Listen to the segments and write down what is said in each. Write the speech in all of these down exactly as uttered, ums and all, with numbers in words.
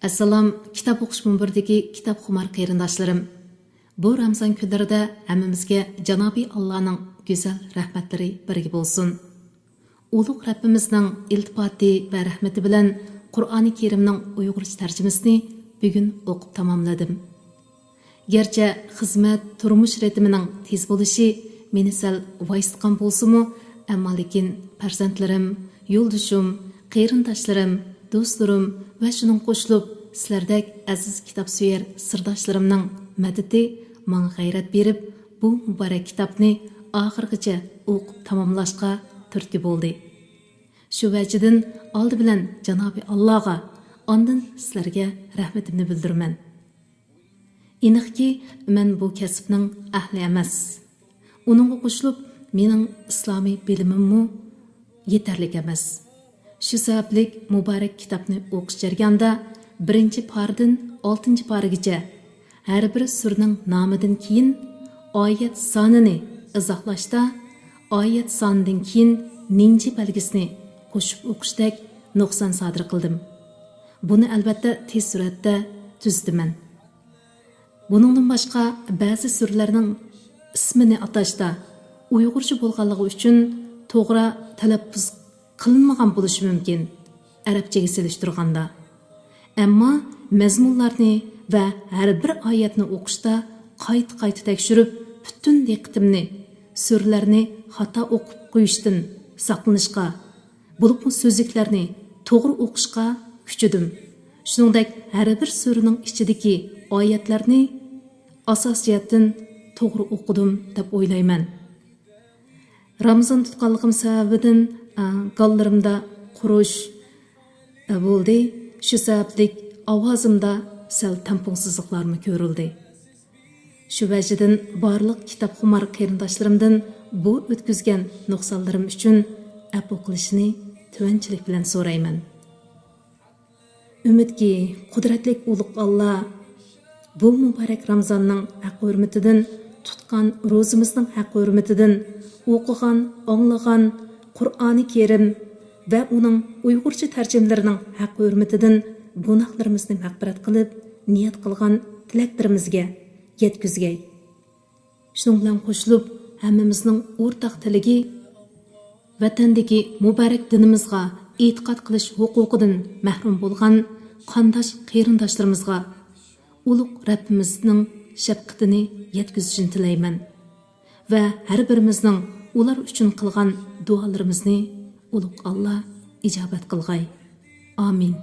ئەسسالام، كىتاب ئوقۇش مۇنبىرىدىكى كىتابخۇمار قېرىنداشلىرىم. بۇ رامزان كۈنلىرىدە ھەممىمىزگە جانابى ئاللانىڭ گۈزەل رەھمەتلىرى بىرگە بولسۇن. ئۇلۇغ رەببىمىزنىڭ ئىلتىپاتى ۋە رەھمىتى بىلەن قۇرئانى كەرىمنىڭ ئۇيغۇرچە تەرجىمىسىنى بۈگۈن ئوقۇپ تاماملىدىم. گەرچە خىزمەت، تۇرمۇش رىتىمىنىڭ تېز بولۇشى مېنى سەل ۋايسىتقان بولسىمۇ، ئەمما لېكىن پەرزەنتلىرىم، يولدىشىم، قېرىنداشلىرىم، دوستلىرىم ۋە شۇنىڭغا قوشۇلۇپ سىلەردەك ئەزىز كىتابسۆيەر سىرداشلىرىمنىڭ مەدىتى ماڭا غەيرەت بېرىپ، بۇ مۇبارەك كىتابنى ئاخىرغىچە ئوقۇپ تاماملاشقا تۈرتكە بولدى. شۇ ۋەجىدىن ئالدى بىلەن جانابى ئاللاغا، ئاندىن سىلەرگە رەھمىتىمنى بىلدۈرىمەن. ئېنىقكى، مەن بۇ كەسىپنىڭ ئەھلى ئەمەس. ئۇنىڭغا قوشۇلۇپ، مېنىڭ ئىسلامىي بىلىمىممۇ يېتەرلىك ئەمەس. شۇ سەۋەبلىك مۇبارەك كىتابنى ئوقۇش جەريانىدا بىرىنچى پارىدىن ئالتىنچى پارىگىچە ھەر بىر سۈرىنىڭ نامىدىن كېيىن ئايەت سانىنى ئىزاھلاشتا، ئايەت سانىدىن كېيىن نىنجى بەلگىسىنى قوشۇپ ئوقۇشتەك نۇقسان سادىر قىلدىم. بۇنى ئەلۋەتتە تېز سۈرئەتتە تۈزىتىمەن. بۇنىڭدىن باشقا، بەزى سۈرىلەرنىڭ ئىسمىنى ئاتاشتا ئۇيغۇرچە بولغانلىقى ئۈچۈن توغرا تەلەپپۇز قىلىنمىغان بولۇشى مۇمكىن، ئەرەبچىگە سېلىشتۇرغاندا. ئەمما مەزمۇنلارنى ۋە ھەر بىر ئايەتنى ئوقۇشتا قايتا-قايتا تەكشۈرۈپ، پۈتۈن دىققىتىمنى سۈرىلەرنى خاتا ئوقۇپ قويۇشتىن ساقلىنىشقا، بولۇپمۇ سۆزلۈكلەرنى توغرا ئوقۇشقا كۈچىدىم. شۇنىڭدەك ھەر بىر سۈرىنىڭ ئىچىدىكى ئايەتلەرنى ئاساس جەھەتتىن توغرا ئوقۇدۇم دەپ ئويلايمەن. رامىزان تۇتقانلىقىم سەۋەبىدىن، ئە، گاللىرىمدا قۇرۇش، ئە، بولدى. شۇ سەۋەبلىك ئاۋازىمدا سەل تەڭپۇڭسىزلىقلارمۇ كۆرۈلدى. شۇ ۋەجىدىن بارلىق كىتابخۇمار قېرىنداشلىرىمدىن بۇ ئۆتكۈزگەن نۇقسانلىرىم ئۈچۈن ئەپۇ قىلىشىنى تۆۋەنچىلىك بىلەن سورايمەن. ئۈمىدكى، قۇدرەتلىك ئۇلۇغ ئاللا بۇ مۇبارەك رامىزاننىڭ ھەق-ھۆرمىتىدىن تۇتقان روزىمىزنىڭ ھەق-ھۆرمىتىدىن، ئوقۇغان، ئاڭلىغان قۇرئانى كەرىم ۋە ئۇنىڭ ئۇيغۇرچە تەرجىمىلىرىنىڭ ھەق-ھۆرمىتىدىن گۇناھلىرىمىزنى مەغپىرەت قىلىپ، نىيەت قىلغان تىلەكلىرىمىزگە يەتكۈزگەي. شۇنىڭ بىلەن قوشۇلۇپ، ھەممىمىزنىڭ ئورتاق تىلىگى ۋەتەندىكى مۇبارەك دىنىمىزغا ئېتىقاد قىلىش ھوقۇقىدىن مەھرۇم بولغان قانداش قېرىنداشلىرىمىزغا ئۇلۇغ رەببىمىزنىڭ شەپقىتىنى يەتكۈزۈشىنى تىلەيمەن ۋە ھەر بىرىمىزنىڭ ئۇلار ئۈچۈن قىلغان دۇئالىرىمىزنى ئۇلۇغ ئاللا ئىجابەت قىلغاي. ئامىن.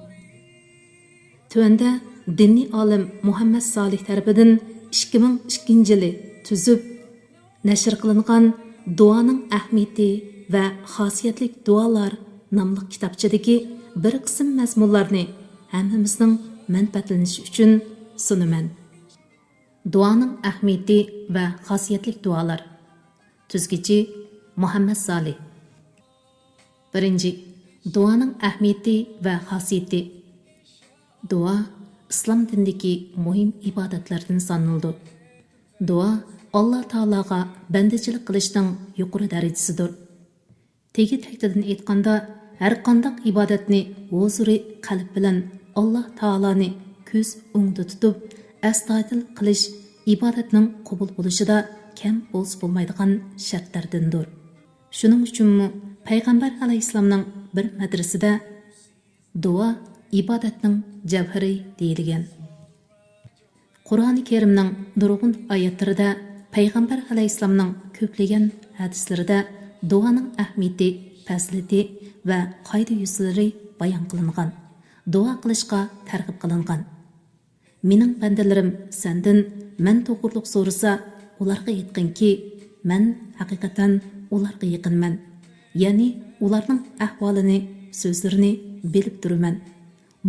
تۆۋەندە دىنىي ئالىم مۇھەممەد سالىھ تەرىپىدىن ئىككى مىڭ ئىككىنچى يىلى تۈزۈپ نەشر قىلىنغان دۇئانىڭ ئەھمىيىتى ۋە خاسىيەتلىك دۇئالار ناملىق كىتابچىدىكى بىر قىسىم مەزمۇنلارنى ھەممىمىزنىڭ مەنپەئەتلىنىشى ئۈچۈن سۇنىمەن. دۇئانىڭ ئەھمىيىتى ۋە خاسىيەتلىك دۇئالار. تۈزگۈچى مۇھەممەد سالىھ. بىرىنچى، دۇئانىڭ ئەھمىيىتى ۋە خاسىيىتى. دۇئا ئىسلام دىنىدىكى مۇھىم ئىبادەتلەردىن سانىلىدۇ. دۇئا ئاللا تائالاغا بەندىچىلىك قىلىشنىڭ يۇقىرى دەرىجىسىدۇر. تېگى تەكتىدىن ئېيتقاندا، ھەرقانداق ئىبادەتنى ھۇزۇرى قەلب بىلەن ئاللا تائالانى كۆز ئوڭىدا تۇتۇپ ئەستايىدىل قىلىش ئىبادەتنىڭ قوبۇل بولۇشىدا كەم بولسا بولمايدىغان شەرتلەردىندۇر. شۇنىڭ ئۈچۈنمۇ پەيغەمبەر ئەلەيھىسسالامنىڭ بىر مەدرىسىدە دۇئا ئىبادەتنىڭ جەۋھىرى دېيىلگەن. قۇرئانى كەرىمنىڭ نۇرغۇن ئايەتلىرىدە، پەيغەمبەر ئەلەيھىسسالامنىڭ كۆپلىگەن ھەدىسلىرىدە دۇئانىڭ ئەھمىيىتى، پەزىلىتى ۋە قائىدە-يۈزلىرى بايان قىلىنغان، دۇئا قىلىشقا تەرغىب قىلىنغان. مېنىڭ بەندىلىرىم سەندىن مەن توغرۇلۇق سورىسا، ئۇلارغا ئېيتقىنكى، مەن ھەقىقەتەن ئۇلارغا يېقىنمەن. يەنى ئۇلارنىڭ ئەھۋالىنى، سۆزلىرىنى بىلىپ تۇرىمەن.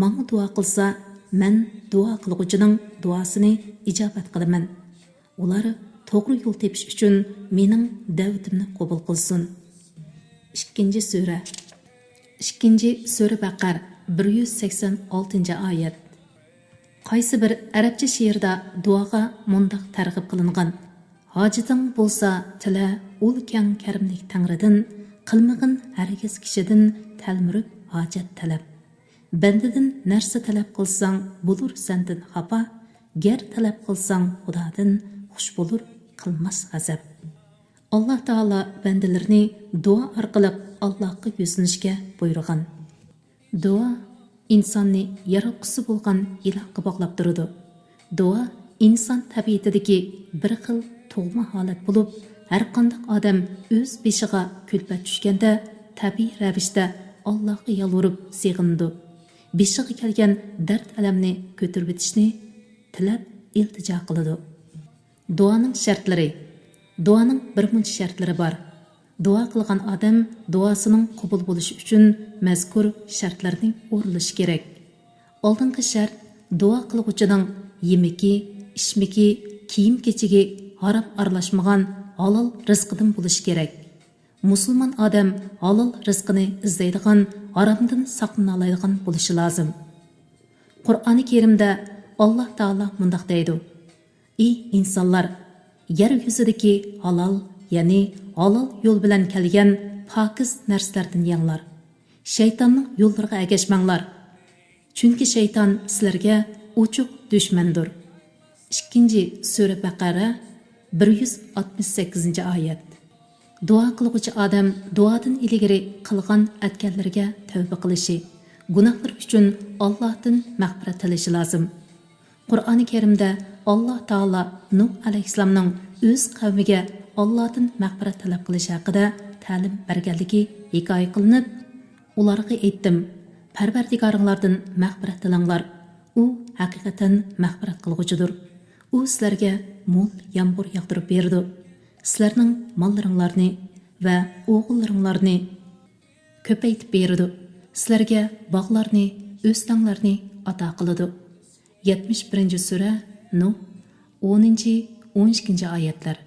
ماڭا دۇئا قىلسا، مەن دۇئا قىلغۇچىنىڭ دۇئاسىنى ئىجابەت قىلىمەن. ئۇلار توغرا يول تېپىش ئۈچۈن مېنىڭ دەۋىتىمنى قوبۇل قىلسۇن. ئىككىنچى سۈرە. ئىككىنچى سۈرە بەقەر، بىر يۈز سەكسەن ئالتىنچى ئايەت. قايسى بىر ئەرەبچە شېئىردا دۇئاغا مۇنداق تەرغىب قىلىنغان: «ھاجىتىڭ بولسا تىلە ئۇل كەڭ كەرىملىك تەڭرىدىن، قىلمىغىن ھەرگىز كىشىدىن تەلمۈرۈپ ھاجەت تەلەپ.» بەندىدىن نەرسە تەلەپ قىلساڭ، بولۇر سەندىن خاپا، گەر تەلەپ قىلساڭ، خۇدادىن خۇش بولۇر، قىلماس غەزەپ. ئاللا تائالا بەندىلىرىنى دۇئا ئارقىلىق ئاللاغا يۈزلىنىشكە بۇيرۇغان. دۇئا ئىنساننى ياراتقۇسى بولغان ئىلاھقا باغلاپ تۇرىدۇ. دۇئا ئىنسان تەبىئىتىدىكى بىر خىل تۇغما ھالەت بولۇپ، ھەرقانداق ئادەم ئۆز بېشىغا كۈلپەت چۈشكەندە، تەبىئىي رەۋىشتە ئاللاغا يالۋۇرۇپ سېغىنىدۇ. بېشىغا كەلگەن دەرد-ئەلەمنى كۆتۈرۈۋېتىشنى تىلەپ ئىلتىجا قىلىدۇ. دۇئانىڭ شەرتلىرى. دۇئانىڭ بىر مۇنچە شەرتلىرى بار. دۇئا قىلغان ئادەم دۇئاسىنىڭ قوبۇل بولۇشى ئۈچۈن مەزكۇر شەرتلەرنى ئورۇنلىشى كېرەك. ئالدىنقى شەرت، دۇئا قىلغۇچىنىڭ يېمىكى، ئىچمىكى، كىيىم-كېچىكى ھارام ئارىلاشمىغان ھالال رىزقىدىن بولۇشى كېرەك. مۇسۇلمان ئادەم ھالال رىزقىنى ئىزدەيدىغان، ھارامدىن ساقلىنالايدىغان بولۇشى لازىم. قۇرئانى كەرىمدە ئاللا تائالا مۇنداق دەيدۇ: ئى ئىنسانلار! يەر يۈزىدىكى ھالال، يەنى ھالال يول بىلەن كەلگەن پاكىز نەرسىلەردىن يەڭلار. شەيتاننىڭ يوللىرىغا ئەگەشمەڭلار. چۈنكى شەيتان سىلەرگە ئوچۇق دۈشمەندۇر. ئىككىنچى سۈرە بەقەرە، بىر يۈز ئاتمىش سەككىزىنچى ئايەت. دۇئا قىلغۇچى ئادەم دۇئادىن ئىلگىرى قىلغان ئەتكەنلىرىگە تەۋبە قىلىشى، گۇناھلىرى ئۈچۈن ئاللاھتىن مەغپىرەت تىلىشى لازىم. قۇرئانى كەرىمدە ئاللا تائالا نۇھ ئەلەيھىسسالامنىڭ ئۆز قەۋمىگە ئاللادىن مەغپىرەت تەلەپ قىلىشى ھەققىدە تەلىم بەرگەنلىكى ھېكايە قىلىنىپ، ئۇلارغا ئېيتتىم، پەرۋەردىگارىڭلاردىن مەغپىرەت تىلەڭلار، ئۇ ھەقىقەتەن مەغپىرەت قىلغۇچىدۇر. ئۇ سىلەرگە مول يامغۇر ياغدۇرۇپ بېرىدۇ. سىلەرنىڭ ماللىرىڭلارنى ۋە ئوغۇللىرىڭلارنى كۆپەيتىپ بېرىدۇ. سىلەرگە باغلارنى، ئۆستەڭلەرنى ئاتا قىلىدۇ. يەتمىش بىرىنچى سۈرە، نۇھ، ئونىنچى، ئون ئىككىنچى ئايەتلەر.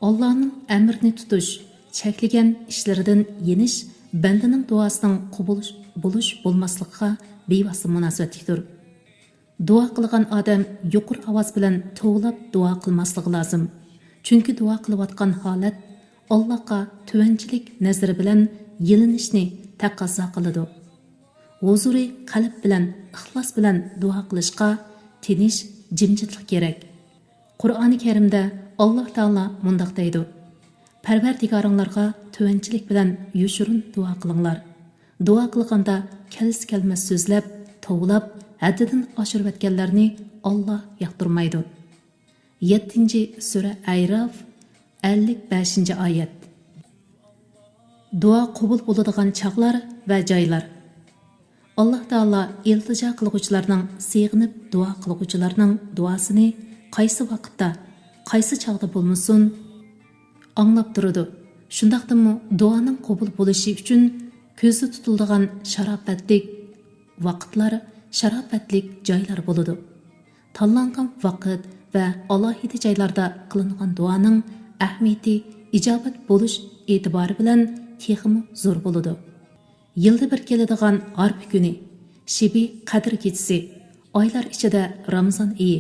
ئاللانىڭ ئەمرىنى تۇتۇش، چەكلىگەن ئىشلىرىدىن يېنىش بەندىنىڭ دۇئاسىنىڭ قوبۇل بولۇش بولماسلىقىغا بىۋاسىتە مۇناسىۋەتلىكتۇر. دۇئا قىلغان ئادەم يۇقىرى ئاۋاز بىلەن توۋلاپ دۇئا قىلماسلىقى لازىم. چۈنكى دۇئا قىلىۋاتقان ھالەت ئاللاغا تۆۋەنچىلىك نەزىرى بىلەن يېلىنىشنى تەقەززا قىلىدۇ. ھۇزۇرى قەلب بىلەن، ئىخلاس بىلەن دۇئا قىلىشقا تىنچ، جىمجىتلىق كېرەك. قۇرئانى كەرىمدە ئاللا تائالا مۇنداق دەيدۇ: پەرۋەردىگارىڭلارغا تۆۋەنچىلىك بىلەن يوشۇرۇن دۇئا قىلىڭلار. دۇئا قىلغاندا كەلسە كەلمەس سۆزلەپ، توۋلاپ، ھەددىدىن ئاشۇرۇۋەتكەنلەرنى ئاللا ياقتۇرمايدۇ. يەتتىنچى سۈرە ئەئراف، ئەللىك بەشىنچى ئايەت. دۇئا قوبۇل بولىدىغان چاغلار ۋە جايلار. ئاللا تائالا ئىلتىجا قىلغۇچىلارنىڭ، سېغىنىپ دۇئا قىلغۇچىلارنىڭ دۇئاسىنى قايسى ۋاقىتتا، قايسى چاغدا بولمىسۇن، ئاڭلاپ تۇرىدۇ. شۇنداقتىمۇ دۇئانىڭ قوبۇل بولۇشى ئۈچۈن كۆزدە تۇتۇلىدىغان شاراپەتلىك ۋاقىتلار، شاراپەتلىك جايلار بولىدۇ. تاللانغان ۋاقىت ۋە ئالاھىدە جايلاردا قىلىنغان دۇئانىڭ ئەھمىيىتى، ئىجابەت بولۇش ئېتىبارى بىلەن تېخىمۇ زور بولىدۇ. يىلدا بىر كېلىدىغان ئارپا كۈنى، شېبى قەدىر كېچىسى، ئايلار ئىچىدە رامىزان ئېيى،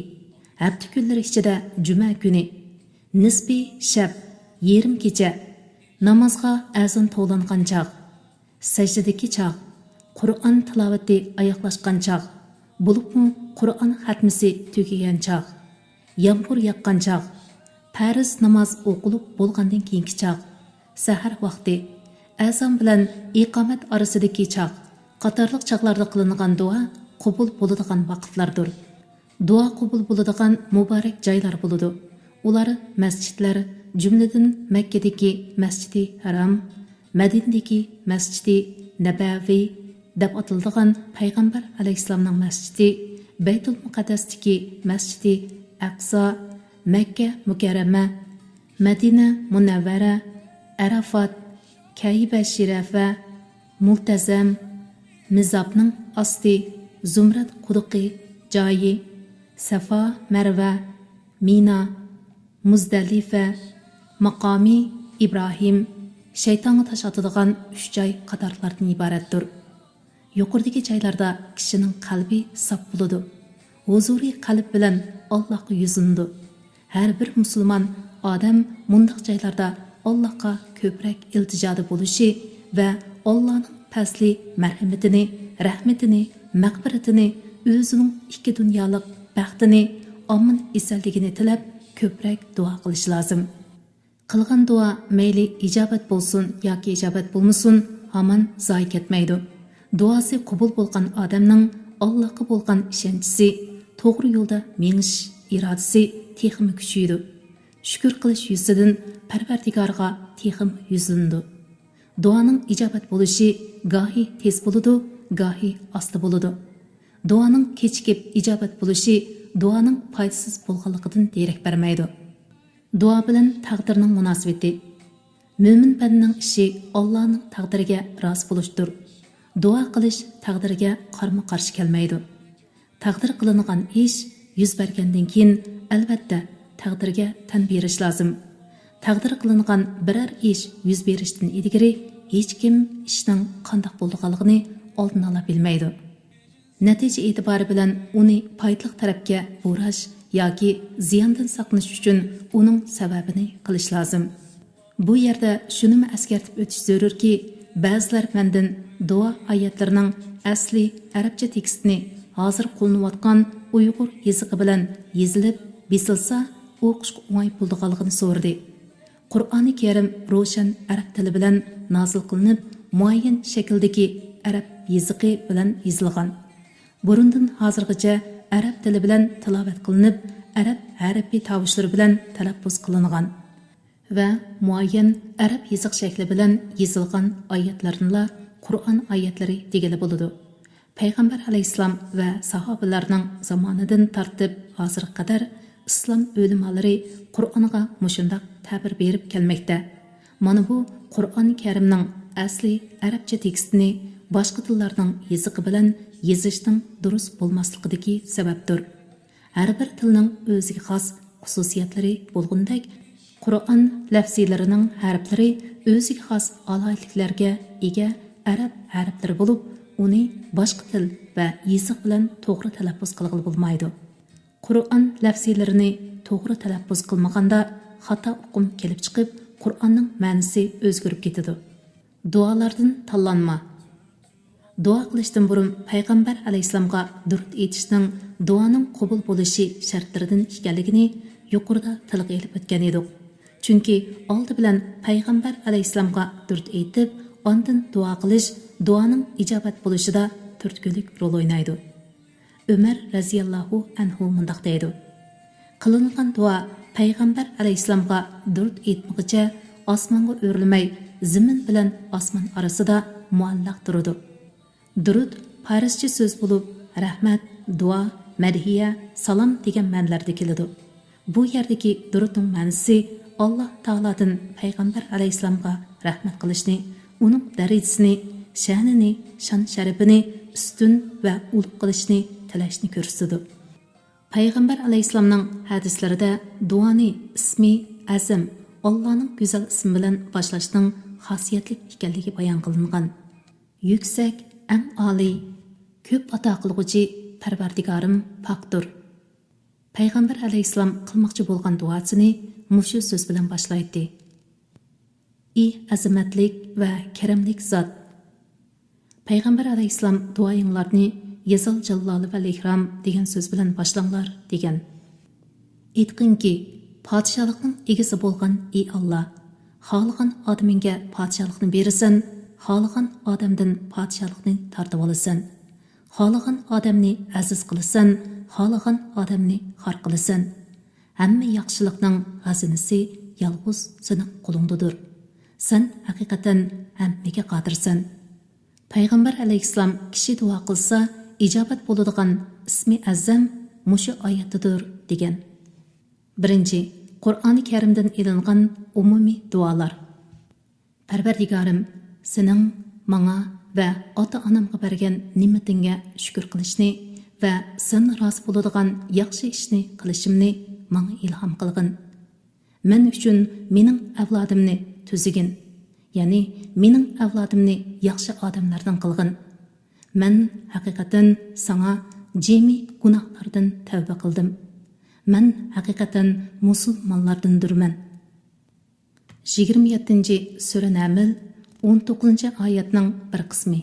ھەپتە كۈنلىرى ئىچىدە جۈمە كۈنى، نىسپى شەپ، يېرىم كېچە، نامازغا ئەزان توۋلانغان چاغ، سەجدىدىكى چاغ، قۇرئان تىلاۋىتى ئاياغلاشقان چاغ، بولۇپمۇ قۇرئان خەتمىسى تۈگىگەن چاغ، يامغۇر ياغقان چاغ، پەرز ناماز ئوقۇلۇپ بولغاندىن كېيىنكى چاغ، سەھەر ۋاقتى، ئەزان بىلەن ئىقامەت ئارىسىدىكى چاغ قاتارلىق چاغلاردا قىلىنغان دۇئا قوبۇل بولىدىغان ۋاقىتلاردۇر. دۇئا قوبۇل بولىدىغان مۇبارەك جايلار بولىدۇ. ئۇلار مەسچىتلەر، جۈملىدىن مەككىدىكى مەسچىدى ھەرام، مەدىنىدىكى مەسچىدى نەبەۋى دەپ ئاتىلىدىغان پەيغەمبەر ئەلەيھىسسالامنىڭ مەسچىتى، بەيتۇل مۇقەددەستىكى مەسچىتى ئەقسا، مەككە مۇكەررەمە، مەدىنە مۇنەۋۋەرە، ئەرافات، كەئبە شىرەفە، مۇلتەزەم، مىزابنىڭ ئاستى، زۇمرەت قۇدۇقى جايى، سەفا، مەرۋە، مىنا، مۇزدەلىفە، ماقامى ئىبراھىم، شەيتانغا تاش ئاتىدىغان ئۈچ جاي قاتارلىقلاردىن ئىبارەتتۇر. يۇقىرىدىكى جايلاردا كىشىنىڭ قەلبى ساپ بولىدۇ، ھۇزۇرى قەلب بىلەن ئاللاھقا يۈزلىنىدۇ. ھەر بىر مۇسۇلمان ئادەم مۇنداق جايلاردا ئاللاھقا كۆپرەك ئىلتىجادا بولۇشى ۋە ئاللانىڭ پەزلى، مەرھىمىتىنى، رەھمىتىنى مەغپىرىتىنى، ئۆزىنىڭ ئىككى دۇنيالىق بەختىنى ئامىن ئېسەلدىگىنى تىلەپ، كۆپرەك دۇئا قىلىش لازىم. قىلغان دۇئا مەيلى ئىجابەت بولسۇن ياكى ئىجابەت بولمىسۇن، ھامان زايە كەتمەيدۇ. دۇئاسى قوبۇل بولغان ئادەمنىڭ ئاللاھقا بولغان ئىشەنچىسى، توغرا يولدا مېڭىش ئىرادىسى تېخىمۇ كۈچىيىدۇ. شۈكۈر قىلىش يۈزىسىدىن پەرۋەردىگارغا تېخىمۇ يۈزلىنىدۇ. دۇئانىڭ ئىجابەت بولۇشى گاھى تېز بولىدۇ، گاھى ئاستا بولىدۇ. دۇئانىڭ كېچىكىپ ئىجابەت بولۇشى دۇئانىڭ پايدىسىز بولغانلىقىدىن دېرەك بەرمەيدۇ. دۇئا بىلەن تەقدىرنىڭ مۇناسىۋىتى. مۆمىن بەندىنىڭ ئىشى ئاللانىڭ تەقدىرىگە رازى بولۇشتۇر. دۇئا قىلىش تەقدىرگە قارمۇ قارشى كەلمەيدۇ. تەقدىر قىلىنغان ئىش يۈز بەرگەندىن كېيىن، ئەلۋەتتە، تەقدىرگە تەن بېرىش لازىم. تەقدىر قىلىنغان بىرەر ئىش يۈز بېرىشتىن ئىلگىرى ھېچكىم ئىشنىڭ قانداق بولىدىغانلىقىنى ئالدىنئالا بىلمەيدۇ. نەتىجە ئېتىبارى بىلەن ئۇنى پايدىلىق تەرەپكە بۇراش ياكى زىياندىن ساقلىنىش ئۈچۈن ئۇنىڭ سەۋەبىنى قىلىش لازىم. بۇ يەردە شۇنىمۇ ئەسكەرتىپ ئۆتۈش زۆرۈركى، بەزىلەر مەندىن دۇئا ئايەتلىرىنىڭ ئەسلى ئەرەبچە تېكىستىنى ھازىر قوللىنىۋاتقان ئۇيغۇر يېزىقى بىلەن يېزىلىپ بېسىلسا ئوقۇشقا ئوڭاي بولىدىغانلىقىنى سورىدى. قۇرئانى كەرىم روشەن ئەرەب تىلى بىلەن نازىل قىلىنىپ، مۇئەييەن شەكىلدىكى ئەرەب يېزىقى بىلەن يېزىلغان. بۇرۇندىن ھازىرغىچە ئەرەب تىلى بىلەن تىلاۋەت قىلىنىپ، ئەرەب ھەرپى تاۋۇشلىرى بىلەن تەلەپپۇز قىلىنغان ۋە مۇئەييەن ئەرەب يېزىق شەكلى بىلەن يېزىلغان ئايەتلەرنىلا قۇرئان ئايەتلىرى دېگىلى بولىدۇ. پەيغەمبەر ئەلەيھىسسالام ۋە ساھابىلەرنىڭ زامانىدىن تارتىپ ھازىرغا قەدەر ئىسلام ئۆلىمالىرى قۇرئانغا مۇشۇنداق تەبىر بېرىپ كەلمەكتە. مانا بۇ قۇرئان كەرىمنىڭ ئەسلى ئەرەبچە تېكىستىنى باشقا تىللارنىڭ يېزىقى بىلەن يېزىشنىڭ دۇرۇس بولماسلىقىدىكى سەۋەبتۇر. ھەر بىر تىلنىڭ ئۆزىگە خاس خۇسۇسىيەتلىرى بولغىنىدەك، قۇرئان لەفزىيلىرىنىڭ ھەرپلىرى ئۆزىگە خاس ئالاھىدىلىكلەرگە ئىگە ئەرەب ھەرپلىرى بولۇپ، ئۇنى باشقا تىل ۋە يېزىق بىلەن توغرا تەلەپپۇز قىلغىلى بولمايدۇ. قۇرئان لەفزىيلىرىنى توغرا تەلەپپۇز قىلمىغاندا، خاتا ئۇقۇم كېلىپ چىقىپ، قۇرئاننىڭ مەنىسى ئۆزگىرىپ كېتىدۇ. دۇئالاردىن تاللانما. دۇئا قىلىشتىن بۇرۇن پەيغەمبەر ئەلەيھىسسالامغا دۇرۇت ئېيتىشنىڭ دۇئانىڭ قوبۇل بولۇشى شەرتلىرىدىن ئىكەنلىكىنى يۇقىرىدا تىلغا ئېلىپ ئۆتكەن ئىدۇق. چۈنكى ئالدى بىلەن پەيغەمبەر ئەلەيھىسسالامغا دۇرۇت ئېيتىپ، ئاندىن دۇئا قىلىش دۇئانىڭ ئىجابەت بولۇشىدا تۈرتكىلىك رول ئوينايدۇ. ئۆمەر رەزىياللاھۇ ئەنھۇ مۇنداق دەيدۇ: قىلىنغان دۇئا پەيغەمبەر ئەلەيھىسسالامغا دۇرۇت ئېيتمىغىچە ئاسمانغا ئۆرلىمەي، زېمىن بىلەن ئاسمان ئارىسىدا مۇئەللەق تۇرىدۇ. دۇرۇت پارسچە سۆز بولۇپ، رەھمەت، دۇئا، مەدھىيە، سالام دېگەن مەنىلەردە كېلىدۇ. بۇ يەردىكى دۇرۇتنىڭ مەنىسى ئاللا تائالادىن پەيغەمبەر ئەلەيھىسسالامغا رەھمەت قىلىشنى، ئۇنىڭ دەرىجىسىنى، شەنىنى، شان-شەرىپىنى ئۈستۈن ۋە ئۇلۇغ قىلىشنى تىلەشنى كۆرسىتىدۇ. پەيغەمبەر ئەلەيھىسسالامنىڭ ھەدىسلىرىدە دۇئانى ئىسمى ئەزەم، ئاللانىڭ گۈزەل ئىسمى بىلەن باشلاشنىڭ خاسىيەتلىك ئىكەنلىكى بايان قىلىنغان. يۈكسەك، ئەڭ ئالىي، كۆپ ئاتا قىلغۇچى پەرۋەردىگارىم پاكتۇر. پەيغەمبەر ئەلەيھىسسالام قىلماقچى بولغان دۇئاسىنى مۇشۇ سۆز بىلەن باشلايتتى: ئى ئەزىمەتلىك ۋە كەرەملىك زات! پەيغەمبەر ئەلەيھىسسالام دۇئايىڭلارنى يەزال جاللالى ۋەل ئىكرام دېگەن سۆز بىلەن باشلاڭلار دېگەن. ئېيتقىنكى، پادىشاھلىقنىڭ ئىگىسى بولغان ئى ئاللا، خالىغان ئادىمىڭگە پادىشاھلىقنى بېرىسەن، خالىغان ئادەمدىن پادىشاھلىقنى تارتىۋالىسەن، خالىغان ئادەمنى ئەزىز قىلىسەن، خالىغان ئادەمنى خار قىلىسەن. ھەممە ياخشىلىقنىڭ خەزىنىسى يالغۇز سېنىڭ قولۇڭدىدۇر. سەن ھەقىقەتەن ھەممىگە قادىرسەن. پەيغەمبەر ئەلەيھىسسالام كىشى دۇئا قىلسا ئىجابەت بولىدىغان ئىسمى ئەزەم مۇشۇ ئايەتتىدۇر دېگەن. بىرىنچى، قۇرئانى كەرىمدىن ئېلىنغان ئومۇمىي دۇئالار. پەرۋەردىگارىم، سېنىڭ ماڭا ۋە ئاتا-ئانامغا بەرگەن نېمىتىڭگە شۈكۈر قىلىشنى ۋە سەن رازى بولىدىغان ياخشى ئىشنى قىلىشىمنى ماڭا ئىلھام قىلغىن. مەن ئۈچۈن مېنىڭ ئەۋلادىمنى تۈزىگىن، يەنى مېنىڭ ئەۋلادىمنى ياخشى ئادەملەردىن قىلغىن. مەن ھەقىقەتەن ساڭا جىمى گۇناھلاردىن تەۋبە قىلدىم. مەن ھەقىقەتەن مۇسۇلمانلاردىندۇرمەن. يىگىرمە يەتتىنچى سۈرە نەمل، ئون توققۇزىنچى ئايەتنىڭ بىر قىسمى.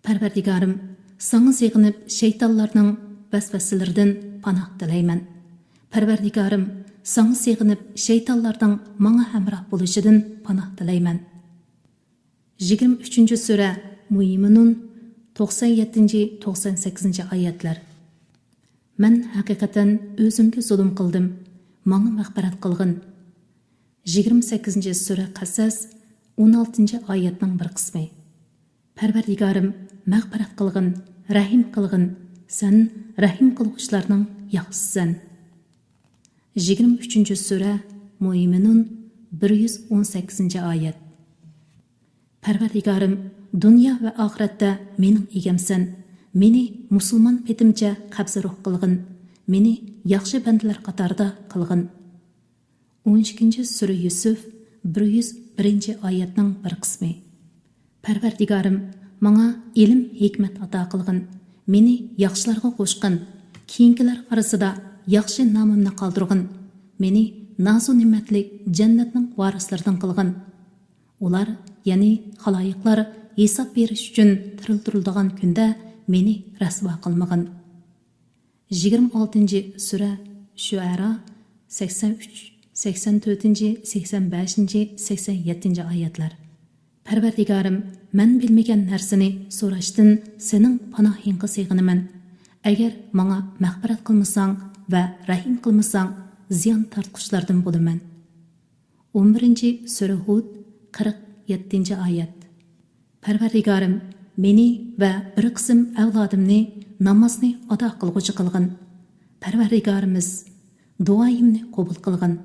پەرۋەردىگارىم، ساڭا سېغىنىپ شەيتانلارنىڭ ۋەسۋەسىلىرىدىن پاناھ تىلەيمەن. پەرۋەردىگارىم، ساڭا سېغىنىپ شەيتانلارنىڭ ماڭا ھەمراھ بولۇشىدىن پاناھ تىلەيمەن. يىگىرمە ئۈچىنچى سۈرە مۇئمىنۇن، توقسان يەتتىنچى، توقسان سەككىزىنچى ئايەتلەر. مەن ھەقىقەتەن ئۆزۈمگە زۇلۇم قىلدىم، ماڭا مەغپىرەت قىلغىن. يىگىرمە سەككىزىنچى سۈرە قەسەس، ئون ئالتىنچى ئايەتنىڭ بىر قىسمى. پەرۋەردىگارىم، مەغپىرەت قىلغىن، رەھىم قىلغىن، سەن رەھىم قىلغۇچىلارنىڭ ياخشىسىسەن. يىگىرمە ئۈچىنچى سۈرە مۇئمىنۇن، بىر يۈز ئون سەككىزىنچى ئايەت. پەرۋەردىگارىم، دۇنيا ۋە ئاخىرەتتە مېنىڭ ئىگەمسەن، مېنى مۇسۇلمان پېتىمچە قەبزى روھ قىلغىن، مېنى ياخشى بەندىلەر قاتارىدا قىلغىن. ئون ئىككىنچى سۈرە يۈسۈف، بىر يۈز بىرىنچى ئايەتنىڭ بىر قىسمى. پەرۋەردىگارىم، ماڭا ئىلىم، ھېكمەت ئاتا قىلغىن، مېنى ياخشىلارغا قوشقىن، كېيىنكىلەر ئارىسىدا ياخشى نامىمنى قالدۇرغىن، مېنى نازۇ نېمەتلىك جەننەتنىڭ ۋارىسلىرىدىن قىلغىن. ئۇلار، يەنى خالايىقلار ھېساب بېرىش ئۈچۈن تىرىلدۈرۈلىدىغان كۈندە مېنى رەسۋا قىلمىغىن. يىگىرمە ئالتىنچى سۈرە شۇئەرا، سەكسەن ئۈچ، سەكسەن تۆتىنچى، سەكسەن بەشىنچى، سەكسەن يەتتىنچى ئايەتلەر. پەرۋەردىگارىم، مەن بىلمىگەن نەرسىنى سوراشتىن سېنىڭ پاناھىڭغا سېغىنىمەن. ئەگەر ماڭا مەغپىرەت قىلمىساڭ ۋە رەھىم قىلمىساڭ، زىيان تارتقۇچىلاردىن بولىمەن. ئون بىرىنچى سۈرە ھۇد، قىرىق يەتتىنچى ئايەت. پەرۋەردىگارىم، مېنى ۋە بىر قىسىم ئەۋلادىمنى نامازنى ئادا قىلغۇچى قىلغىن. پەرۋەردىگارىمىز، دۇئايىمنى قوبۇل قىلغىن.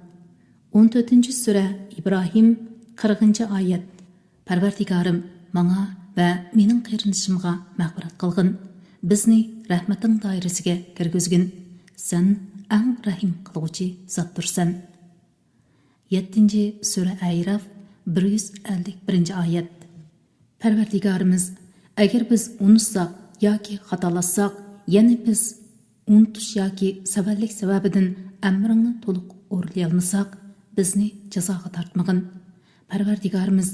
ئون تۆتىنچى سۈرە ئىبراھىم، قىرىقىنچى ئايەت. پەرۋەردىگارىم، ماڭا ۋە مېنىڭ قېرىندىشىمغا مەغپىرەت قىلغىن. بىزنى رەھمىتىڭ دائىرىسىگە كىرگۈزگىن. سەن ئەڭ رەھىم قىلغۇچى زاتتۇرسەن. يەتتىنچى سۈرە ئەئراف، بىر يۈز ئەللىك بىرىنچى ئايەت. پەرۋەردىگارىمىز، ئەگەر بىز ئۇنتۇساق ياكى خاتالاشساق، يەنى بىز ئۇنتۇش ياكى سەۋەنلىك سەۋەبىدىن ئەمرىڭنى تولۇق ئورۇنلىيالمىساق، بىزنى جازاغا تارتمىغىن. پەرۋەردىگارىمىز،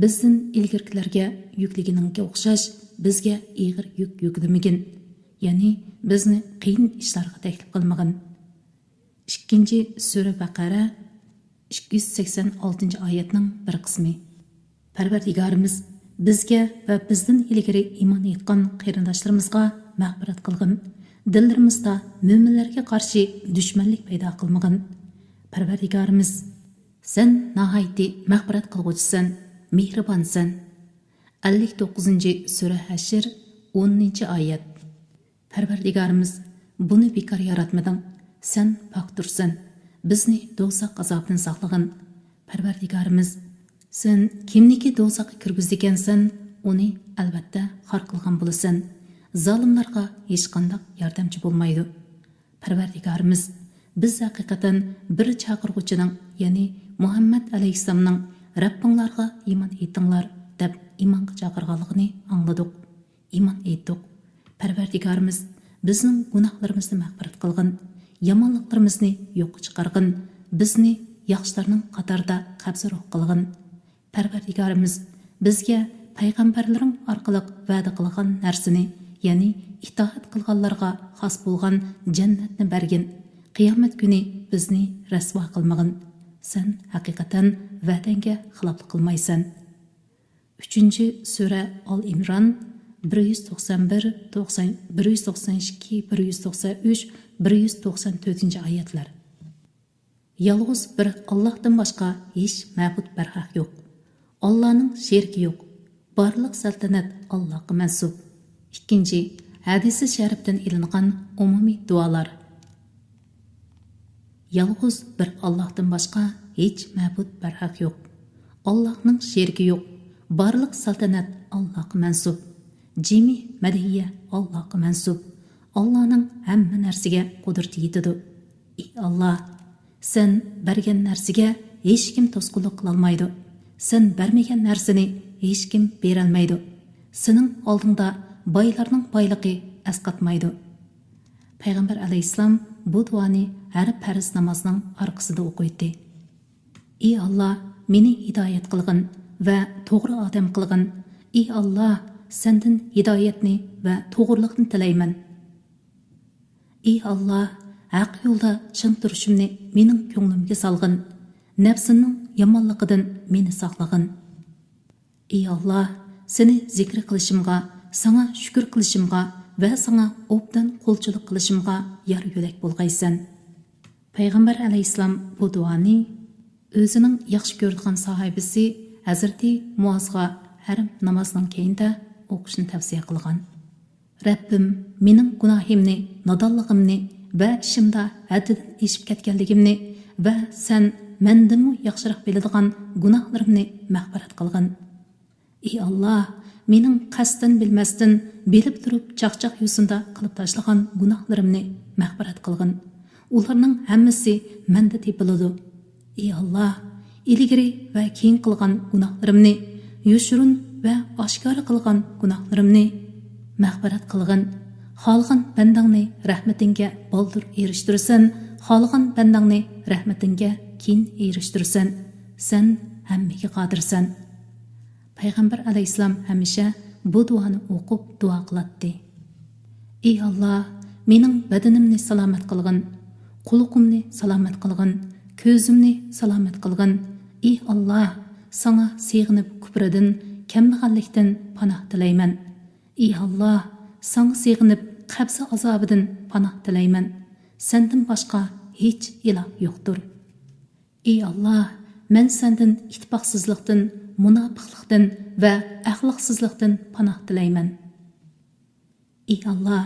بىزدىن ئىلگىرىكىلەرگە يۈكلىگىنىڭگە ئوخشاش بىزگە ئېغىر يۈك يۈكلىمىگىن، يەنى بىزنى قىيىن ئىشلارغا تەكلىپ قىلمىغىن. ئىككىنچى سۈرە بەقەرە، ئىككى يۈز سەكسەن ئالتىنچى ئايەتنىڭ بىر قىسمى. پەرۋەردىگارىمىز، بىزگە ۋە بىزدىن ئىلگىرى ئىمان ئېيتقان قېرىنداشلىرىمىزغا مەغپىرەت قىلغىن. دىللىرىمىزدا مۆمىنلەرگە قارشى دۈشمەنلىك پەيدا قىلمىغىن. پەرۋەردىگارىمىز، سەن ناھايىتى مەغپىرەت قىلغۇچىسەن، مېھرىبانسەن. ئەللىك توققۇزىنچى سۈرە ھەشر، ئونىنچى ئايەت. پەرۋەردىگارىمىز، بۇنى بىكار ياراتمىدىڭ، سەن پاكتۇرسەن، بىزنى دوزاخ ئازابىدىن ساقلىغىن. پەرۋەردىگارىمىز، سەن كىمنىكى دوزاخقا كىرگۈزىدىكەنسەن، ئۇنى ئەلۋەتتە خار قىلغان بولىسەن. زالىملارغا ھېچقانداق ياردەمچى بولمايدۇ. پەرۋەردىگارىمىز، بىز ھەقىقەتەن بىر چاقىرغۇچىنىڭ، يەنى مۇھەممەد ئەلەيھىسسالامنىڭ رەببىڭلارغا ئىمان ئېيتىڭلار دەپ ئىمانغا چاقىرغانلىقىنى ئاڭلىدۇق. ئىمان ئېيتتۇق. پەرۋەردىگارىمىز، بىزنىڭ گۇناھلىرىمىزنى مەغپىرەت قىلغىن، يامانلىقلىرىمىزنى يوققا چىقارغىن، بىزنى ياخشىلارنىڭ قاتارىدا قەبزى روھ قىلغىن. پەرۋەردىگارىمىز، بىزگە پەيغەمبەرلىرىڭ ئارقىلىق ۋەدە قىلغان نەرسىنى، يەنى ئىتائەت قىلغانلارغا خاس بولغان جەننەتنى بەرگىن. قىيامەت كۈنى بىزنى رەسۋا قىلمىغىن. سەن ھەقىقەتەن ۋەدەڭگە خىلاپلىق قىلمايسەن. ئۈچىنچى سۈرە ئال ئىمران، بىر يۈز توقسان بىر، توقسان، بىر يۈز توقسان ئىككى، بىر يۈز توقسان ئۈچ، بىر يۈز توقسان تۆتىنچى ئايەتلەر. يالغۇز بىر ئاللاھتىن باشقا ھېچ مەبۇد بەرھەق يوق. ئاللانىڭ شېرىكى يوق. بارلىق سەلتەنەت ئاللاغا مەنسۇپ. ئىككىنچى، ھەدىسى شەرىپتىن ئېلىنغان ئومۇمىي دۇئالار. يالغۇز بىر ئاللاھتىن باشقا ھېچ مەبۇد بەرھەق يوق. ئاللاھنىڭ شېرىكى يوق. بارلىق سەلتەنەت ئاللاغا مەنسۇپ. جىمى مەدھىيە ئاللاغا مەنسۇپ. ئاللانىڭ ھەممە نەرسىگە قۇدرىتى يېتىدۇ. ئى ئاللا، سەن بەرگەن نەرسىگە ھېچكىم توسقۇنلۇق قىلالمايدۇ. سەن بەرمىگەن نەرسىنى ھېچكىم بېرەلمەيدۇ. سېنىڭ ئالدىڭدا بايلارنىڭ بايلىقى ئەسقاتمايدۇ. پەيغەمبەر ئەلەيھىسسالام بۇ دۇئانى ھەر پەرز نامازنىڭ ئارقىسىدا ئوقۇيتتى. ئى ئاللا، مېنى ھىدايەت قىلغىن ۋە توغرا ئادەم قىلغىن. ئى ئاللا، سەندىن ھىدايەتنى ۋە توغرىلىقنى تىلەيمەن. ئى ئاللا، ھەق يولدا چىڭ تۇرۇشۇمنى مېنىڭ كۆڭلۈمگە سالغىن، نەپسىمنىڭ يامانلىقىدىن مېنى ساقلىغىن. ئى ئاللا، سېنى زىكىر قىلىشىمغا، ساڭا شۈكۈر قىلىشىمغا ۋە ساڭا ئوبدان قۇلچىلىق قىلىشىمغا يار يۆلەك بولغايسەن. پەيغەمبەر ئەلەيھىسسالام بۇ دۇئانى ئۆزىنىڭ ياخشى كۆرىدىغان ساھابىسى ھەزرىتى مۇئازغا ھەرەم نامازنىڭ كەينىدە ئوقۇشنى تەۋسىيە قىلغان. رەببىم، مېنىڭ گۇناھىمنى، نادانلىقىمنى ۋە ئىشىمدا ھەددىدىن ئېشىپ كەتكەنلىكىمنى ۋە سەن مەندىنمۇ ياخشىراق بىلىدىغان گۇناھلىرىمنى مەغپىرەت قىلغىن. ئى ئاللا، مېنىڭ قەستەن بىلمەستىن، بىلىپ تۇرۇپ چاقچاق يوسۇندا قىلىپ تاشلىغان گۇناھلىرىمنى مەغپىرەت قىلغىن. ئۇلارنىڭ ھەممىسى مەندە تېپىلىدۇ. ئى ئاللا، ئىلگىرى ۋە كېيىن قىلغان گۇناھلىرىمنى، يوشۇرۇن ۋە ئاشكارا قىلغان گۇناھلىرىمنى مەغپىرەت قىلغىن. خالىغان بەندەڭنى رەھمىتىڭگە بالدۇر ئېرىشتۈرىسەن، خالىغان بەندەڭنى رەھمىتىڭگە كېيىن ئېرىشتۈرىسەن. سەن ھەممىگە قادىرسەن. پەيغەمبەر ئەلەيھىسسالام ھەمىشە بۇ دۇئانى ئوقۇپ دۇئا قىلاتتى. ئى ئاللا، مېنىڭ بەدىنىمنى سالامەت قىلغىن، قۇلىقىمنى سالامەت قىلغىن، كۆزۈمنى سالامەت قىلغىن. ئى ئاللا، ساڭا سېغىنىپ كۇپرىدىن، كەمبەغەللىكتىن پاناھ تىلەيمەن. ئى ئاللا، ساڭا سېغىنىپ قەبزە ئازابىدىن پاناھ تىلەيمەن. سەندىن باشقا ھېچ ئىلاھ يوقتۇر. ئى ئاللا، مەن سەندىن ئىتتىپاقسىزلىقتىن، مۇناپىقلىقتىن ۋە ئەخلاقسىزلىقتىن پاناھ تىلەيمەن. ئى ئاللا،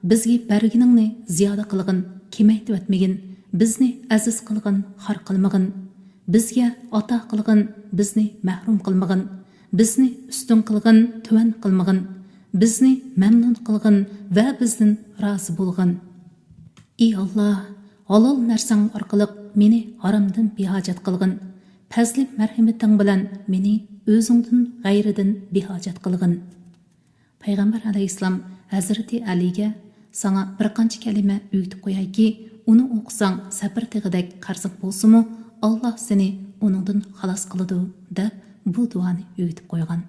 بىزگە بەرگىنىڭنى زىيادە قىلغىن، كېمەيتىۋەتمىگىن. بىزنى ئەزىز قىلغىن، خار قىلمىغىن. بىزگە ئاتا قىلغىن، بىزنى مەھرۇم قىلمىغىن. بىزنى ئۈستۈن قىلغىن، تۆۋەن قىلمىغىن. بىزنى مەمنۇن قىلغىن ۋە بىزدىن رازى بولغىن. ئى ئاللا، ھالال نەرسەڭ ئارقىلىق مېنى ھارامدىن بىھاجەت قىلغىن. پەزلى مەرھىمىتىڭ بىلەن مېنى ئۆزۈڭدىن غەيرىدىن بىھاجەت قىلغىن. پەيغەمبەر ئەلەيھىسسالام ھەزرىتى ئەلىگە، ساڭا بىر قانچە كەلىمە ئۆگىتىپ قويايكى، ئۇنى ئوقۇساڭ سەپىرى تېغىدەك قەرزىڭ بولسىمۇ، ئاللا سېنى ئۇنىڭدىن خالاس قىلىدۇ، دەپ بۇ دۇئانى ئۆگىتىپ قويغان.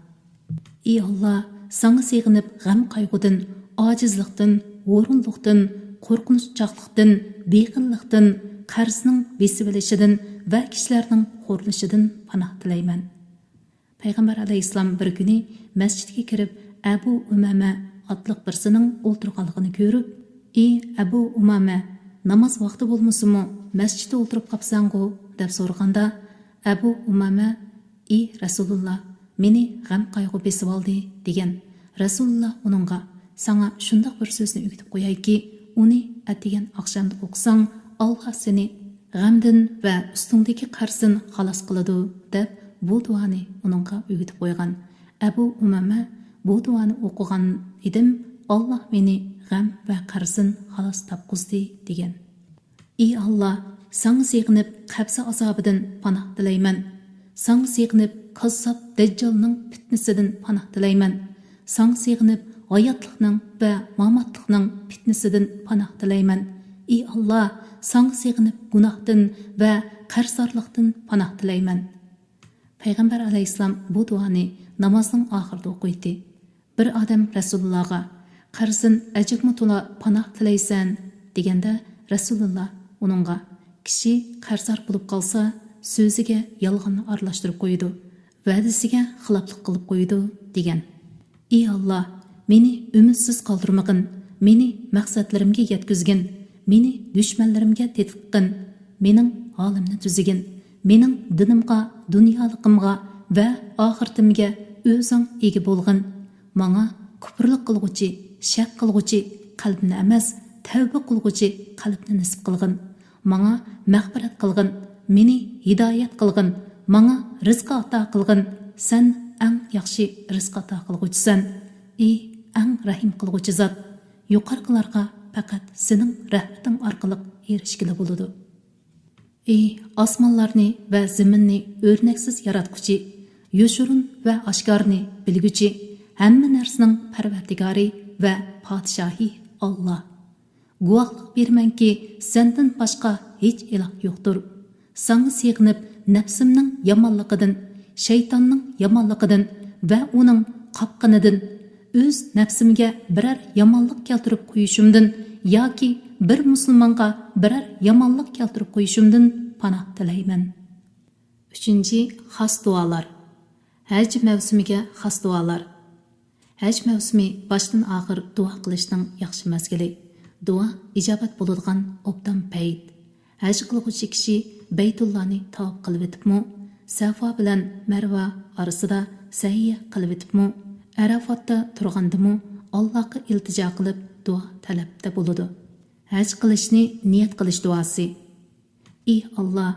ئى ئاللا، ساڭا سېغىنىپ غەم-قايغۇدىن، ئاجىزلىقتىن، ھۇرۇنلۇقتىن، قورقۇنچاقلىقتىن، بېغىللىقتىن، قەرزنىڭ بېسىۋېلىشىدىن ۋە كىشىلەرنىڭ خورلىشىدىن پاناھ تىلەيمەن. پەيغەمبەر ئەلەيھىسسالام بىر كۈنى مەسچىتكە كىرىپ، ئەبۇ ئۇمامە ئاتلىق بىرسىنىڭ ئولتۇرغانلىقىنى كۆرۈپ، ئى ئەبۇ ئۇمامە، ناماز ۋاقتى بولمىسىمۇ مەسچىتتە ئولتۇرۇپ قاپسەنغۇ؟ دەپ سورىغاندا، ئەبۇ ئۇمامە، ئى رەسۇلۇللا، مېنى غەم-قايغۇ بېسىۋالدى، دېگەن. رەسۇلۇللا ئۇنىڭغا، ساڭا شۇنداق بىر سۆزنى ئۆگىتىپ قويايكى، ئۇنى ئەتىگەن ئاخشامدا ئوقۇساڭ، ئاللا سېنى غەمدىن ۋە ئۈستۈڭدىكى قەرزدىن خالاس قىلىدۇ، دەپ بۇ دۇئانى ئۇنىڭغا ئۆگىتىپ قويغان. ئەبۇ ئۇمامە، بۇ دۇئانى ئوقۇغان ئىدىم، ئاللا مېنى غەم ۋە قەرزدىن خالاس تاپقۇزدى، دېگەن. ئى ئاللا، ساڭا سېغىنىپ قەبزە ئازابىدىن پاناھ تىلەيمەن. ساڭا سېغىنىپ كاززاپ دەججالنىڭ پىتنىسىدىن پاناھ تىلەيمەن. ساڭا سېغىنىپ ھاياتلىقنىڭ ۋە ماماتلىقنىڭ پىتنىسىدىن پاناھ تىلەيمەن. ئى ئاللا، ساڭا سېغىنىپ گۇناھتىن ۋە قەرزدارلىقتىن پاناھ تىلەيمەن. پەيغەمبەر ئەلەيھىسسالام بۇ دۇئانى نامازنىڭ ئاخىرىدا ئوقۇيتتى. بىر ئادەم رەسۇلۇللاغا، قەرزدىن ئەجەبمۇ تولا پاناھ تىلەيسەن، دېگەندە، رەسۇلۇللا ئۇنىڭغا، كىشى قەرزدار بولۇپ قالسا، سۆزىگە يالغاننى ئارىلاشتۇرۇپ قويىدۇ، ۋەدىسىگە خىلاپلىق قىلىپ قويىدۇ، دېگەن. ئى ئاللا، مېنى ئۈمىدسىز قالدۇرمىغىن، مېنى مەقسەتلىرىمگە يەتكۈزگىن، مېنى دۈشمەنلىرىمگە تېتىتقىن، مېنىڭ ھالىمنى تۈزىگىن، مېنىڭ دىنىمغا، دۇنيالىقىمغا ۋە ئاخىرىتىمگە ئۆزۈڭ ئىگە بولغىن. ماڭا كۇپۇرلۇق قىلغۇچى، شەك قىلغۇچى قەلبنى ئەمەس، تەۋبە قىلغۇچى قەلبنى نېسىپ قىلغىن. ماڭا مەغپىرەت قىلغىن، مېنى ھىدايەت قىلغىن، ماڭا رىزقى ئاتا قىلغىن، سەن ئەڭ ياخشى رىزقى ئاتا قىلغۇچىسەن. ئى ئەڭ رەھىم قىلغۇچى زات، يۇقىرىقىلارغا پەقەت سېنىڭ رەھمىتىڭ ئارقىلىق ئېرىشكىلى بولىدۇ. ئى ئاسمانلارنى ۋە زېمىننى ئۆرنەكسىز ياراتقۇچى، يوشۇرۇن ۋە ئاشكارىنى بىلگۈچى، ھەممە نەرسىنىڭ پەرۋەردىگارى ۋە پادىشاھى ئاللا! گۇۋاھلىق بېرىمەنكى، سەندىن باشقا ھېچ ئىلاھ يوقتۇر. ساڭا سېغىنىپ، نەپسىمنىڭ يامانلىقىدىن، شەيتاننىڭ يامانلىقىدىن ۋە ئۇنىڭ قاپقىنىدىن، ئۆز نەپسىمگە بىرەر يامانلىق كەلتۈرۈپ قويۇشۇمدىن ياكى بىر مۇسۇلمانغا بىرەر يامانلىق كەلتۈرۈپ قويۇشۇمدىن پاناھ تىلەيمەن. ئۈچىنچى، خاس دۇئالار. ھەج مەۋسۇمىگە خاس دۇئالار. ھەج مەۋسۇمى باشتىن ئاخىر دۇئا قىلىشنىڭ ياخشى مەزگىلى. دۇئا ئىجابەت بولىدىغان ئوبدان پەيت. ھەج قىلغۇچى كىشى بەيتۇللانى تاۋاپ قىلىۋېتىپمۇ، سەفا بىلەن مەرۋا ئارىسىدا سەئيى قىلىۋېتىپمۇ، ئەرەفاتتا تۇرغاندىمۇ ئاللاغا ئىلتىجا قىلىپ دۇئا تەلەپتە بولىدۇ. ھەج قىلىشنى نىيەت قىلىش دۇئاسى. ئى ئاللا،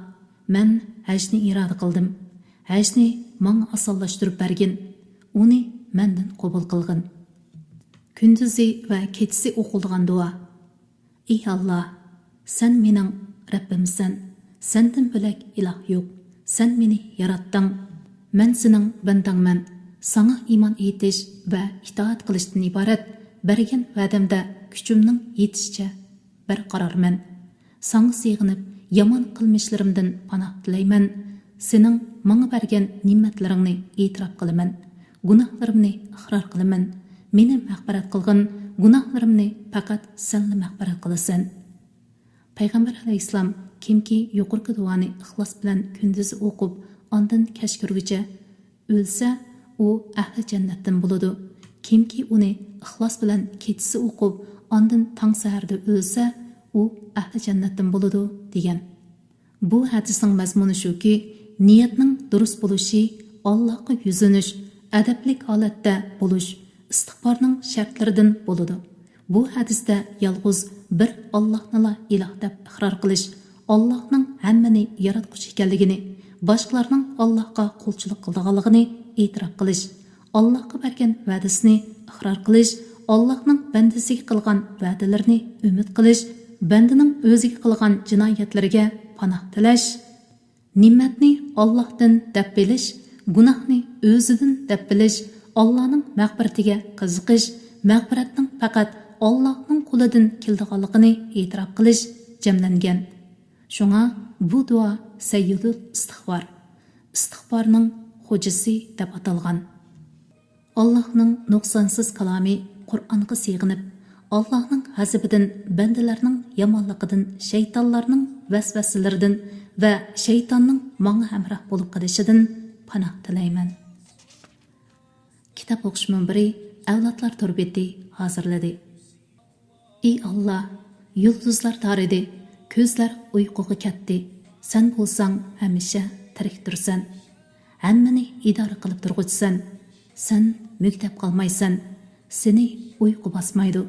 مەن ھەجنى ئىرادە قىلدىم. ھەجنى ماڭا ئاسانلاشتۇرۇپ بەرگىن. ئۇنى مەندىن قوبۇل قىلغىن. كۈندۈزى ۋە كېچىسى ئوقۇلىدىغان دۇئا. ئى ئاللا، سەن مېنىڭ رەببىمسەن. سەندىن بۆلەك ئىلاھ يوق. سەن مېنى ياراتتىڭ. مەن سېنىڭ بەندەڭمەن. ساڭا ئىمان ئېيتىش ۋە ئىتائەت قىلىشتىن ئىبارەت بەرگەن ۋەدەمدە كۈچۈمنىڭ يېتىشىچە بەرقارارمەن. ساڭا سېغىنىپ، يامان قىلمىشلىرىمدىن پاناھ تىلەيمەن. سېنىڭ ماڭا بەرگەن نېمەتلىرىڭنى ئېتىراپ قىلىمەن. گۇناھلىرىمنى ئىقرار قىلىمەن. مېنى مەغپىرەت قىلغىن، گۇناھلىرىمنى پەقەت سەنلا مەغپىرەت قىلىسەن. پەيغەمبەر ئەلەيھىسسالام، كىمكى يۇقىرىقى دۇئانى ئىخلاس بىلەن كۈندۈزى ئوقۇپ، ئاندىن كەچ كىرگۈچە ئۆلسە، ئۇ ئەھلى جەننەتتىن بولىدۇ. كىمكى ئۇنى ئىخلاس بىلەن كېچىسى ئوقۇپ، ئاندىن تاڭ سەھەردە ئۆلسە، ئۇ ئەھلى جەننەتتىن بولىدۇ، دېگەن. بۇ ھەدىسنىڭ مەزمۇنى شۇكى، نىيەتنىڭ دۇرۇس بولۇشى، ئاللاھقا يۈزلىنىش، ئەدەپلىك ھالەتتە بولۇش ئىستىغپارنىڭ شەرتلىرىدىن بولىدۇ. بۇ ھەدىستە يالغۇز بىر ئاللاھنىلا ئىلاھ دەپ ئىقرار قىلىش، ئاللاھنىڭ ھەممىنى ياراتقۇچى ئىكەنلىكىنى، باشقىلارنىڭ ئاللاھقا قۇلچىلىق قىلىدىغانلىقىنى ئېتىراپ قىلىش، ئاللاھقا بەرگەن ۋەدىسىنى ئىقرار قىلىش، ئاللاھنىڭ بەندىسىگە قىلغان ۋەدىلىرىنى ئۈمىد قىلىش، بەندىنىڭ ئۆزىگە قىلغان جىنايەتلىرىگە پاناھ تىلەش، نېمەتنى ئاللاھتىن دەپ بىلىش، گۇناھنى ئۆزىدىن دەپ بىلىش، ئاللانىڭ مەغپىرىتىگە قىزىقىش، مەغپىرەتنىڭ پەقەت ئاللاھنىڭ قولىدىن كېلىدىغانلىقىنى ئېتىراپ قىلىش جەملەنگەن. شۇڭا بۇ دۇئا سەييىدۇل ئىستىغفار، ئىستىغفارنىڭ خوجىسى دەپ ئاتالغان. ئاللاھنىڭ نۇقسانسىز كالامى قۇرئانغا سېغىنىپ، ئاللاھنىڭ غەزىپىدىن، بەندىلەرنىڭ يامانلىقىدىن، شەيتانلارنىڭ ۋەسۋەسىلىرىدىن ۋە شەيتاننىڭ ماڭا ھەمراھ بولۇپ قېلىشىدىن پاناھ تىلەيمەن. كىتاب ئوقۇش مۇنبىرى ئەۋلادلار تور بېتى ھازىرلىدى. ئى ئاللا، يۇلتۇزلار تارىدى، كۆزلەر ئۇيقۇغا كەتتى. سەن بولساڭ ھەمىشە تىرىكتۈرسەن. ھەممىنى ئىدارە قىلىپ تۇرغۇچىسەن. سەن مۈگدەپ قالمايسەن. سېنى ئۇيقۇ باسمايدۇ.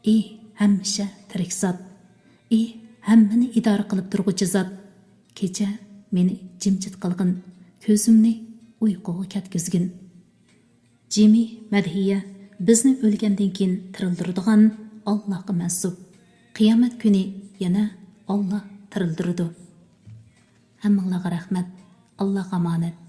ئى ھەمىشە تىرىك زات. ئى ھەممىنى ئىدارە قىلىپ تۇرغۇچى زات. كېچە مېنى جىمجىت قىلغىن. كۆزۈمنى ئۇيقۇغا كەتكۈزگىن. جىمى مەدھىيە بىزنى ئۆلگەندىن كېيىن تىرىلدۈرىدىغان ئاللاھقا مەنسۇپ. قىيامەت كۈنى يەنە ئاللاھ تىرىلدۈرىدۇ. ھەممىڭلارغا رەھمەت. ئاللاھقا ئامانەت.